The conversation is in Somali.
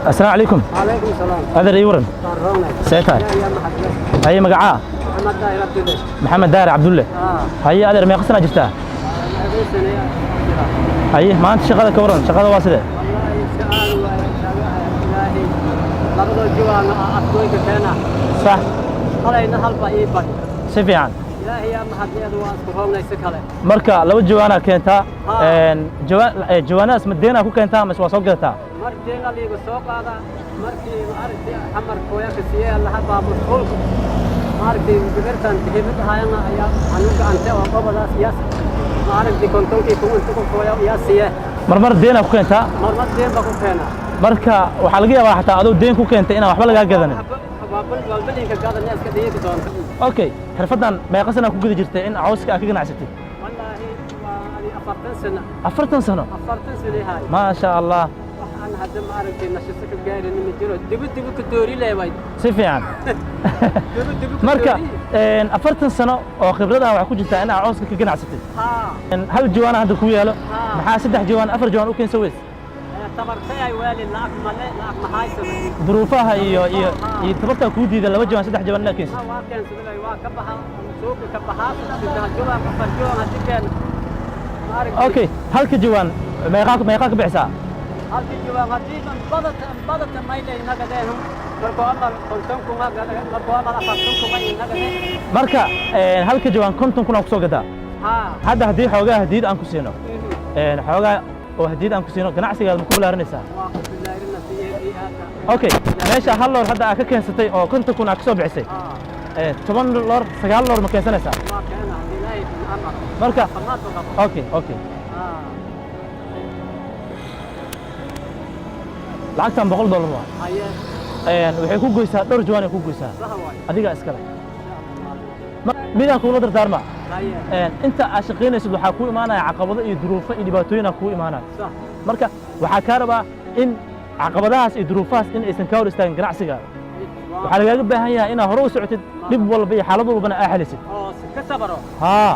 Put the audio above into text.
Asalaamu calaykum. Calaykum salaam. Adeer, ii waran? Roonay. See tahay? Yaa maxad. Haye, magacaa? Maxamed Daahir Abdulle. Maxamed Daahir Cabdulle. Haye adeer, meeqa sanaa jirtaa? Adeegsanaya jira. Haye, maanta shaqada ka waran? Shaqada waa sidee? Wallaahi iska aad waaye, ilaahay labadoo jawaana afgooyka keena. Halayna halba ii bari. Si fiican. Ilaahay yaa mahadneedu, waa isku roonay si kale. Marka laba jawaanaa keentaa? Ha. Jawaan jawaanadaas ma deenaa ku keentaa mase waa soo gadataa? Mar deena liiga soo qaada, markii maaragtay xamar kooya ka siiyey laha baabuur maaragtay gabartan hibid ahayana ayaa anuga ante oo qobadaas iyaas maaragtay 50-kii kun inta ku kooya iyaa siiye. Marmar deenaa ku keentaa? Marmar deen ba ku keena. Marka waxaa laga yaabaa xataa adoo deen ku keentay inaan waxba lagaa gadanin. Walbalinka gadana iska dhigi doonta. Okay, xirfaddan meeqa sanaa ku guda jirtay in cawska aad ka ganacsatid? Wallaahi waa ani 40 sano. 40 sano? 40 sano hay. Maasha Allah. Waxaan hadda maaragtay nashiso ka gaarin ma jiro, dibu dibu ka doori leeway. Si fiican. Dibu dibu ka Marka doori. 40 sano oo khibrad ah waxaa ku jirtaa in aad cawska ka ganacsatid. Haa. Hal jawaana hadda ku yaalo. Ha. Maxaa saddex jawaan, afar jawaan u keensa weys? Tabartay ay waali, lacag male, lacag maxaysano. Duruufaha iyo tabartaa kuu diida laba jawaan, saddex jawaan inaad keensid. Ha, waa keensaday, waa ka baxa suuqa, ka baxaa saddex jawaan, afar jawaan haddii keeno maaragtay. Okay, halka jawaan meeqaa ka bixisaa? Halkii jawaan haddii badata badata mayle inagadeen, markoo amal 50,000, markoo amal 40,000 inagadeen. Marka halka jawaan 50,000 aa kusoo gadaa? Haa. Hadda haddii xoogaa hadiid aan ku siino, xoogaa oo hadiid aan ku siino, ganacsigaada ma ku bilaarinaysaa? Waa ku bilaarina si iyo aadka. Okay, meesha hal loor hadda aad ka keensatay oo 50,000 aad ka soo bixisay, 10 loor, sagaal loor ma keensanaysaa? Waa keena haddii Ilaahay amar. Marka caafimaad u qabo. Okay, lacagtan $100 waa. Haye. Waxay ku goysaa dhowr jawaan ay ku goysaa. Sax waay. Adigaa iskale. Midaan kuula dardaarma. Haye. Inta aad shaqaynaysid waxaa kuu imaanaya caqabado iyo duruufo iyo dhibaatooyin kuu imaanaya. Marka waxaa kaa rabaa in caqabadahaas iyo duruufahaas in aysan kaa hor istaagin ganacsigaada. Waxaa lagaaga baahan yahay inaad hore u socotid, dhib walba iyo xaalad walbana aa xalisid. Oo si ka sabaro. Haa.